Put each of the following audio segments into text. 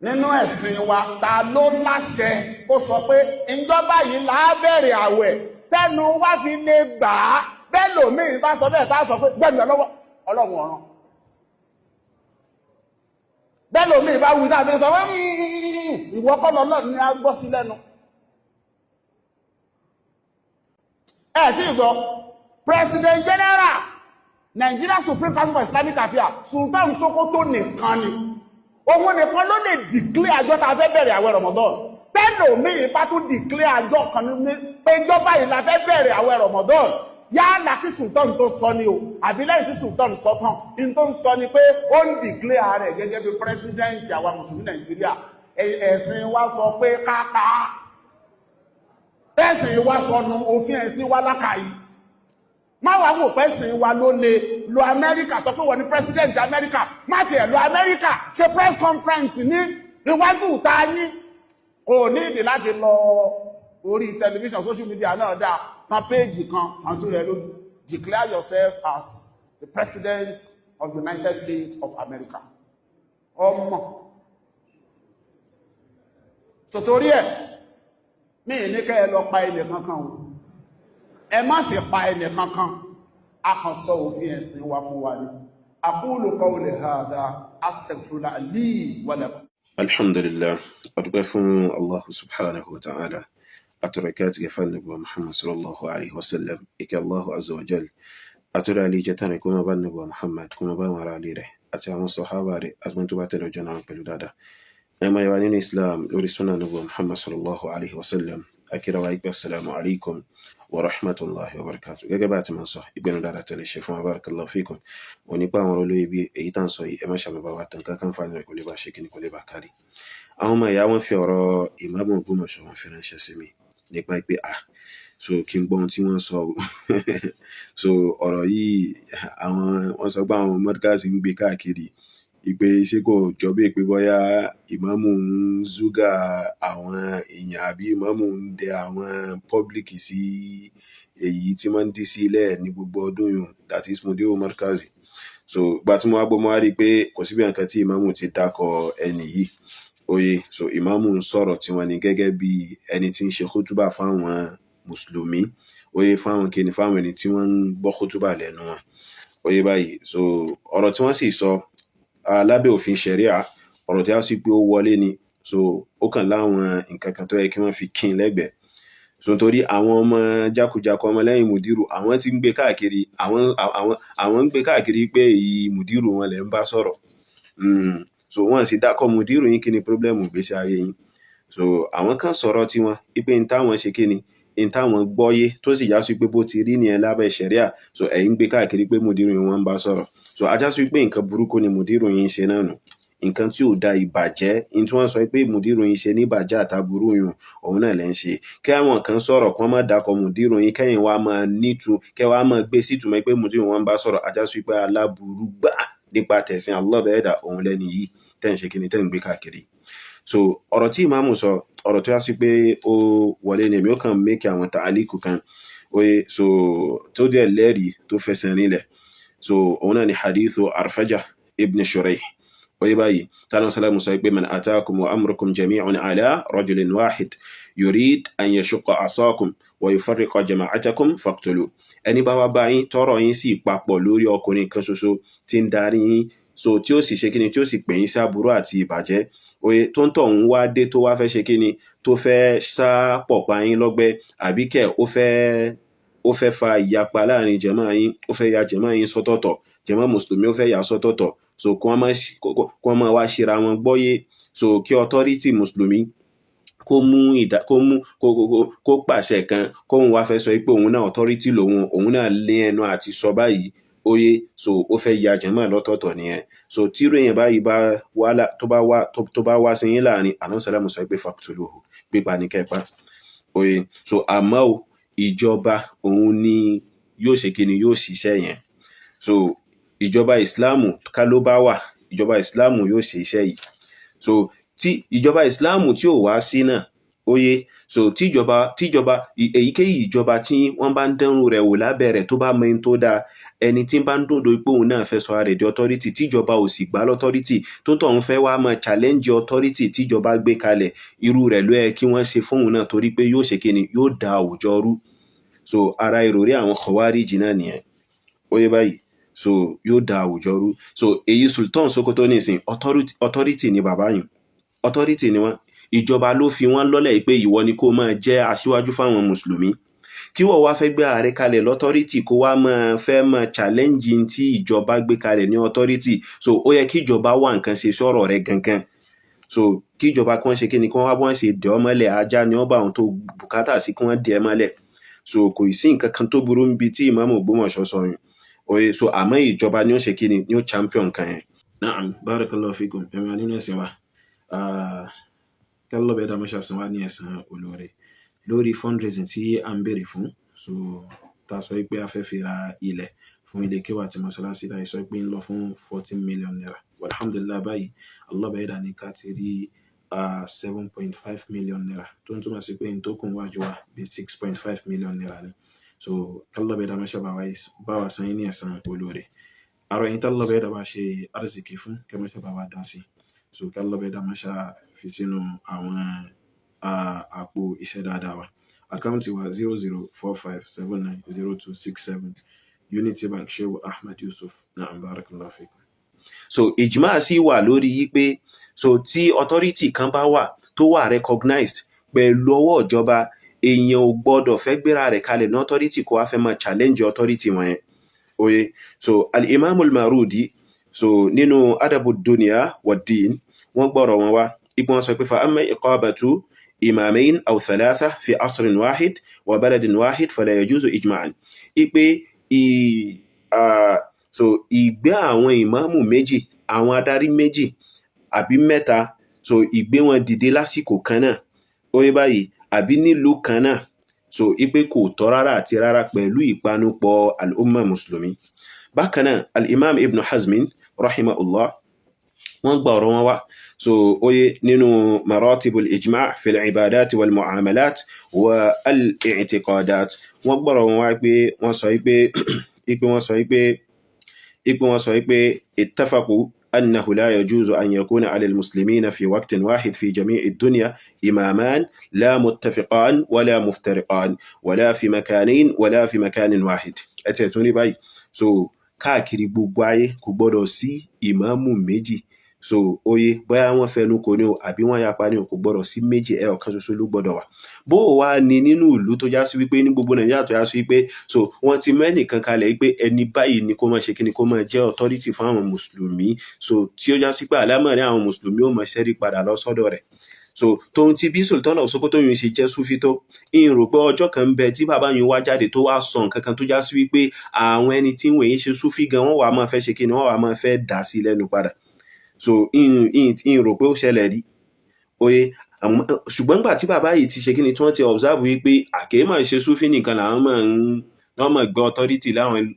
Nínú ẹ̀sìn wa, ta ló láṣẹ kó sọ pé ìjọba yìí là á bẹ̀rẹ̀ àwẹ̀ tẹnu wá fi lè gbà á? Bẹ́ẹ̀ lòmíì bá sọ bẹ́ẹ̀, tá a sọ pé gbẹ̀mí ọlọ́wọ́ ọlọ́run ọ̀ràn. Bẹ́ẹ̀ lòmíì bá wí táà fi sọ pé ìwọ kọ́ lọ́lọ́run ní a gbọ́ sí lẹ́nu. Ẹ tí gbọ́, President General Nigeria Supreme Council for Islamic Affairs, Sultan Sokoto nìkan ni, òun nìkan ló lè declare àjọ tá a fẹ́ bẹ̀rẹ̀ àwẹ̀ Ramadan. Tẹ́lòmíì bá tún declare àjọ kan ní pé ìjọba yìí la fẹ́ bẹ̀rẹ̀ àwẹ̀ Ramadan, yálà kí Sultan tó sọ ni o, àbí lẹ́yìn tí Sultan sọ tán, in tó ń sọ ni pé ó ń declare rẹ̀ gẹ́gẹ́ bí president àwa mùsùlùmí Nàìjíríà. Ẹ̀sìn wa sọ pé kápá ẹ̀sìn wa sọnù, òfin ẹ̀sìn wa lákàáyí. Má wàá wò pẹ́sìn wa ló le lọ Amẹ́ríkà, sọ pé wọ́n ní president Amẹ́ríkà. Má tiẹ̀ lọ Amẹ́ríkà, ṣe press conference ní iwájú ìta yín. Kò ní ìdí láti lọ orí tẹlifíṣàn, social media náà dáa. Kan péèjì kan kan sí rẹ lójú, declare yourself as the president of the United States of America. Ọmọ sòtórí ẹ̀ ní ìníkẹ́ ẹ lọ pa ilẹ̀ kankan o, ẹ má sì pa ẹnì kankan. A kàn sọ òfin ẹ̀sìn wa fún wa ní. Aqulu qawli hadha, astaghfirullah li wa lakum. Alhamdulillah, adúpẹ́ fún Allahu subhanahu wa ta'ala, àtọ̀rẹ̀kẹ́ gẹ̀fà nàbí Muhammad sallallahu alaihi wasallam. Ìkẹ́ Allahu azza wa jal, àtọ̀rẹ̀ àlejò tán rẹ̀, kó máa bá nàbí Muhammad, kó máa bá wọn ará ilé rẹ̀ àti àwọn sọ̀hábà rẹ̀ àti wọn tó bá tẹ̀lé ọjọ́ náà pẹ̀lú dáadáa. Ẹ máa yà nínú Islam lórí sunnah nàbí Muhammad sallallahu alaihi wasallam, akira wa ikpe assalamu alaikum wa rahmatullahi wa barakatuh. Gẹ́gẹ́ bá a ti máa sọ, ìgbẹ́nu dáadáa tẹ̀lé ṣe fún wa, barakallahu fikum. Òní pa àwọn olóyè bí èyí tá à ń sọ yìí, ẹ má ṣàmì bá wa tàn kankan fani rẹ̀, kò lè bá ṣe kíni, kò lè bá kárí. Àwọn ọmọ ìyá wọn fi ọ̀rọ̀ ìmáàmù Ògbómọ̀ṣọ́, wọn fi ránṣẹ́ sí mi nípa pé so kí n gbọ́ ohun tí wọ́n sọ o. So ọ̀rọ̀ yìí, àwọn wọ́n sọ pé àwọn mọ́díkàsì ń gbé káàkiri ìpè, ṣé kò jọ bíi pé bóyá ìmáàmù ń zúgà àwọn èèyàn àbí ìmáàmù ń dẹ àwọn public sí èyí tí wọ́n ń dí sílẹ̀ ní gbogbo ọdún yìí, that is Mudiru Markazi. So ìgbà tí mo wá gbọ́, mo wá rí i pé kò síbi nǹkan tí ìmáàmù ti dákọ ẹni yìí oye. So ìmáàmù ń sọ̀rọ̀ tiwọn ni gẹ́gẹ́ bí ẹni tí ń ṣe kútúbà fáwọn mùsùlùmí oye, fáwọn kíni, fáwọn ẹni tí wọ́n ń gbọ́ kútúbà lẹ́nu wọn oye báyìí. So ọ̀rọ̀ tí wọ́n sì sọ lábẹ́ òfin ṣẹ̀ríà, ọ̀rọ̀ tí a sì pé ó wọlé ni. So ó kàn láwọn nǹkan kan tó yẹ kí wọ́n fi kín lẹ́gbẹ̀ẹ́. So torí àwọn ọmọ jákujàku ọmọlẹ́yìn mùdírù, àwọn tí ń gbé káàkiri, àwọn ń gbé káàkiri pé èyí mùdírù wọn lẹ̀ ń bá sọ̀rọ̀. So wọ́n sì dákọ̀ mùdírù yín, kí ni pírọ́blẹ́mù ìgbésí ayé yín? So àwọn kan sọ̀rọ̀ tiwọn wípé n táwọn ṣe kí ni, n táwọn gbọ́yé, tó sì já sí pé bó ti rí nìyẹn lábẹ́ ṣẹ̀ríà. So ẹ̀yin ń gbé káàkiri pé mùdírù yín wọ́n ń bá sọ̀rọ̀. So ajá sí pé nǹkan burúkú ni mùdírù yín ṣe náà nù, nǹkan tí ò da, ìbàjẹ́ ní tí wọ́n sọ pé mùdírù yín ṣe ní ìbàjẹ́ àtàbúrú yùn, òun náà lẹ́ ń ṣe. Kí àwọn kan sọ̀rọ̀ kí wọ́n má dákọ̀ mùdírù yín, kẹ́yìn wá máa nítu, kẹ́ wá máa gbé sítumọ̀ pé mùdírù wọn ń bá sọ̀rọ̀, ajá sí pé aláburú gbà nípa tẹ̀sìn Allah bẹ́ẹ̀ dà òun lẹ́ni yìí tẹ́ ń ṣe kíni, tẹ́ ń gbé káàkiri. So ọ̀rọ̀ tí ìmáàmù sọ, ọ̀rọ̀ tó yá sí pé ó wọlé ni. Èmi ó kàn make àwọn tàálíkù kan oye, so tó dẹ̀ lẹ́rìí tó fẹsẹ̀ rinlẹ̀. So òun náà ni hadithu Arfaja ibn Shuraih oye báyìí, tánà sálàmù sọ pé man atakum wa amrukum jami'un ala rajulin wahid yurid an yashuqqa asakum wa yufarriqa jama'atakum faqtulu. Ẹni bá wá bá yín, tọ́rọ̀ yín sì papọ̀ lórí ọkùnrin kan ṣoṣo tí ń darí yín, so tí ó sì ṣe kíni, tí ó sì pè yín sí aburú àti ìbàjẹ́ oye, tó ń tọ̀ ń wá dé, tó wá fẹ́ ṣe kíni, tó fẹ́ sá pọ̀pá yín lọ́gbẹ́, àbí kẹ̀ ó fẹ́ fa ìyapa láàrin jàmáà yín, ó fẹ́ ya jàmáà yín sọ́tọ̀ọ̀tọ̀, jàmáà mùsùlùmí ó fẹ́ yà sọ́tọ̀ọ̀tọ̀, so kí wọ́n máa wá ṣera wọn gbọ́yé. So kí authority mùsùlùmí kó mú ìdá, kó mú kó pàṣẹ kan, kóun wá fẹ́ sọ pé òun náà authority lòun, òun náà lé ẹnu àti sọ báyìí oye. So ó fẹ́ ya jàmáà lọ́tọ̀ọ̀tọ̀ nìyẹn. So tírú èèyàn báyìí bá wá, tó bá wá sí yín láàrin, àná sàlámù sọ pé faqtuluhu, pípa ní kẹpa oye. So àmọ́ o, ìjọba òun ni yóò ṣe kíni, yóò ṣiṣẹ́ yẹn. So ìjọba ìsìláàmù ká ló bá wà, ìjọba ìsìláàmù yóò ṣe iṣẹ́ yìí. So tí ìjọba ìsìláàmù tí ò wá sí náà, Oye, so tíjọba èyíkéyìí ìjọba tí wọ́n bá ń dẹ́rùn rẹ̀ wò lábẹ́ rẹ̀ tó bá mọ ẹni tó dáa, ẹni tí ń bá ń dòdò pé òun náà fẹ́ sọ ara rẹ̀ di authority tíjọba ò sì gbà lọ́tọ́rìtì, tó tọ̀ ń fẹ́ wá máa challenge authority tíjọba gbé kalẹ̀, irú rẹ̀ ló yẹ kí wọ́n ṣe fóun náà, torí pé yóò ṣe kíni, yóò da àwùjọ rú. So ara ìròrí àwọn Khawarij náà nìyẹn. Oye báyìí, so yóò da àwùjọ rú. So èyí Sultan Sokoto nísìn, authority ni bàbá yìí, authority ni wọ́n. Ìjọba ló fi wọ́n lọ́lẹ̀ pé ìwọ ni kó máa jẹ́ aṣíwájú fáwọn mùsùlùmí. Kí wọ́n wá fẹ́ gbé ààrẹ kalẹ̀ lọ́tọ́rìtì, kó wá máa fẹ́ máa challenge tí ìjọba gbé kalẹ̀ ní authority. So ó yẹ kí ìjọba wá nǹkan ṣe sọ̀rọ̀ rẹ̀ gangan. So kí ìjọba kí wọ́n ṣe kí ni, kí wọ́n wá bọ́n ṣe dẹ̀ ọ́ mọ́lẹ̀, ajá ni wọ́n bá àwọn tó bùkátà sí kí wọ́n dẹ̀ ẹ́ mọ́lẹ̀. So kò sí nǹkan kan tó burú níbi tí Ìmáàmù Ògbómọ̀ṣọ́ sọ yẹn. Oye, so àmọ́ ìjọba ni ó ṣe kí ni, ni ó champion kan yẹn. Na'am, barakallahu fikum. Ẹ̀rọ nínú ẹ̀sìn wa, kálọ́ bẹ́ẹ̀ dámọ́ṣá san wá ní ẹ̀san olóore lórí fundraising tí à ń béèrè fún. So ta sọ pé a fẹ́ fi ra ilẹ̀ fún ilé kéwà àti mọ́ṣáláṣí, láì sọ pé ń lọ fún 14 million naira. Alhamdulillah, báyìí Allah bẹ́ẹ̀ dá ní ká ti rí 7.5 million naira, tó ń túmọ̀ sí pé n tó kún wájú wa bí 6.5 million naira ni. So kálọ́ bẹ́ẹ̀ dámọ́ṣá bá wa san ní ẹ̀san olóore. Àrò yìí tálọ́ bẹ́ẹ̀ dá bá ṣe arzikì fún kẹ́mọ́ṣá bá wa dá sí. So kálọ́ bẹ́ẹ̀ dámọ́ṣá fi sínú àwọn àpò iṣẹ́ dáadáa wa. Àkáǹtì wa 0045790267, Unity Bank, Shehu Ahmed Yusuf. Na'am, barakallahu fikum. So ìjìmá sì wà lórí yí pé so tí authority kan bá wà tó wà recognized pẹ̀lú ọwọ́ ìjọba, èèyàn ò gbọ́dọ̀ fẹ́ gbéra rẹ̀ kalẹ̀ ní authority kó wá fẹ́ máa challenge authority wọn yẹn. Oye, so al-Imam al-Marudi, so nínú adabu dunya wa din, wọ́n gbọ́rọ̀ wọn wá ipò wọn sọ pé fa amma iqabatu imamain aw thalatha fi asrin wahid wa baladin wahid fala yajuzu ijma'an, ipe so ìgbé àwọn ìmáàmù méjì, àwọn adarí méjì àbí mẹ́ta, so ìgbé wọn dìde lásìkò kan náà, oye báyìí, àbí nílùú kan náà, so ipe kò tọ́ rárá àti rárá pẹ̀lú ìpanupọ̀ al-umma mùsùlùmí. Bákan náà, al-imam Ibn Hazmin rahimahullah, wọ́n gba ọ̀rọ̀ wọn wá. So oye, nínú maratibul ijma' fil ibadat wal mu'amalat wa al-i'tiqadat, wọ́n gbọ́rọ̀ wọn wá pé wọ́n sọ pé ittafaqu annahu la yajuzu an yakuna ala al-muslimina fi waqtin wahid fi jami'i ad-dunya imaman la muttafiqan wala muftariqan wala fi makanin wala fi makanin wahid. Ẹ tiẹ̀ tún rí báyìí, so káàkiri gbogbo ayé kò gbọ́dọ̀ sí ìmáàmù méjì. So oye, bóyá wọ́n fẹnu kò ní o àbí wọ́n yapa ní o, kò gbọ́dọ̀ sí méjì, ẹ ọ̀kan ṣoṣo ló gbọ́dọ̀ wà. Bó o wá ní nínú ìlú tó já sí wípé ní gbogbo Nàìjíríà tó já sí wípé so wọ́n ti mẹ́nìkan kalẹ̀ wípé ẹni báyìí ni kó máa ṣe kíni, kó máa jẹ́ authority fún àwọn mùsùlùmí, so tí ó já sí pé àlámọ̀rí àwọn mùsùlùmí ó máa ṣẹ́rí padà lọ sọ́dọ̀ rẹ̀. So tóun ti bí Sultan of Sokoto yìí ṣe jẹ́ Sufi tó, ń rò pé ọjọ́ kan ń bẹ tí bàbá yìí wá jáde tó wá sọ nǹkan kan tó já sí wípé àwọn ẹni tí wọ́n yìí ṣe Sufi gan, wọ́n wà máa fẹ́ ṣe kíni, wọ́n wà máa fẹ́ dà sí lẹ́nu padà. So ń rò pé ó ṣẹlẹ̀ rí. Oye, ṣùgbọ́n nígbà tí bàbá yìí ti ṣe kíni, tí wọ́n ti observe wípé àkèémọ̀ ṣe Sufi nìkan làwọn máa ń wọ́n máa gbé authority láwọn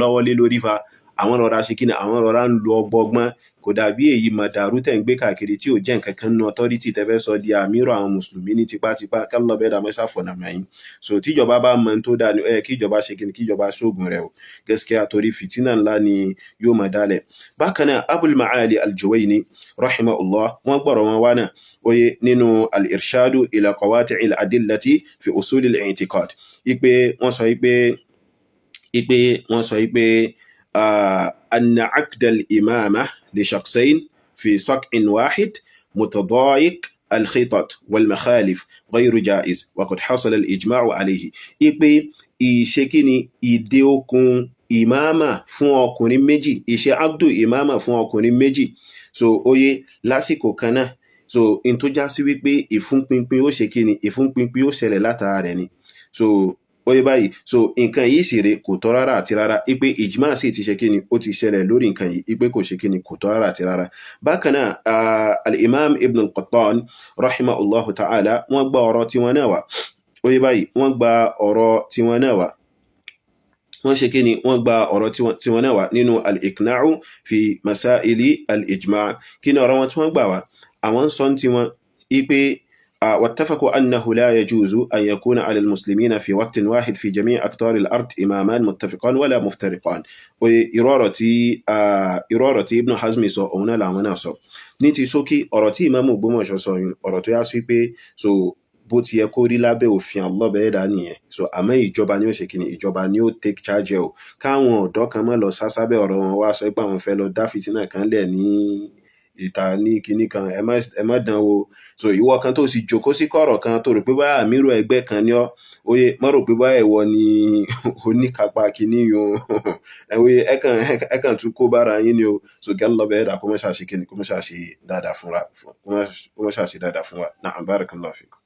lọ́wọ́ lé lórí fa, àwọn rọra ṣe kíni, àwọn rọra ń lo ọgbọgbọ́n, kò dàbí èyí màdàrú tẹ̀ ń gbé káàkiri tí ò jẹ́ nǹkan kan nínú authority tẹ́ fẹ́ sọ di àmírọ̀ àwọn mùsùlùmí ní tipátipá. Kálọ̀ bẹ́ẹ̀ dà mọ́ṣá fọ̀nà mẹ́yìn. So tíjọba bá mọ tó dáa ni ẹ kíjọba ṣe kíni, kíjọba ṣóògùn rẹ̀ o, gẹ́sìkẹ́ àtòrí fìtínà ńlá ni yóò máa dálẹ̀. Bákan náà, Abul Ma'ali al-Juwayni rahimahullah, wọ́n gbọ́rọ̀ wọn wá náà, oye, nínú al-irshadu ila qawati'il adillati fi usulil i'tiqad, ipe wọ́n sọ ipe wọ́n sọ ipe أن عقد الإمامة لشخصين في صقع واحد متضايق الخطط والمخالف غير جائز وقد حصل الإجماع عليه. Ipe ìṣe kíni, ìdè okùn ìmáàmà fún ọkùnrin méjì, ìṣe abdu ìmáàmà fún ọkùnrin méjì, so oye, lásìkò kan náà, so in tó já sí wípé ìfúnpinpin ó ṣe kíni, ìfúnpinpin ó ṣẹlẹ̀ látara rẹ̀ ni. So oye báyìí, so nǹkan yìí sì rè kò tọ́ rárá àti rárá, ipe ìjìmá sì ti ṣe kíni, ó ti ṣẹlẹ̀ lórí nǹkan yìí, ipe kò ṣe kíni, kò tọ́ rárá àti rárá. Bákan náà, al-imam Ibn al-Qattan rahimahullahu ta'ala, wọ́n gba ọ̀rọ̀ tiwọn náà wá. Oye báyìí, wọ́n gba ọ̀rọ̀ tiwọn náà wá, wọ́n ṣe kíni, wọ́n gba ọ̀rọ̀ tiwọn náà wá nínú al-iqna'u fi masaili al-ijma'. Kí ni ọ̀rọ̀ wọn tí wọ́n gbà wá? Àwọn ń sọ tiwọn ipe واتفقوا أنه لا يجوز أن يكون على المسلمين في وقت واحد في جميع أقطار الأرض إمامان متفقان ولا مفترقان. Irú ọ̀rọ̀ tí irú ọ̀rọ̀ tí Ibn Hazmi sọ, òun náà làwọn náà sọ. Ní ti ṣókí, ọ̀rọ̀ tí Ìmáàmù Ògbómọ̀ṣọ́ sọ yìí, ọ̀rọ̀ tó yá sí pé so bó ti yẹ kó rí lábẹ́ òfin Allah bẹ́ẹ̀ dá nìyẹn. So àmọ́ ìjọba ni ó ṣe kíni, ìjọba ni ó take charge ẹ̀ o. Káwọn ọ̀dọ́ kan má lọ sá sábẹ́ ọ̀rọ̀ wọn wá sọ pé àwọn fẹ́ lọ dá fìtínà kan lẹ̀ ní ìta ní kinní kan, ẹ má dán wò. So ìwọ kan tó sì jókòó sí kọ̀rọ̀ kan tó rò pé báyà àmírù ẹgbẹ́ kan ni ọ́, oye, má rò pé báyà ìwọ ni oníkápá kinní yun ẹwé, ẹ kàn tún kó bára yín ni o. So kí Allah bẹ́ẹ̀ dà kó má ṣàṣe kíni, kó má ṣàṣe dáadáa fún wa, kó má ṣàṣe dáadáa fún wa. Na'am, barakallahu fikum.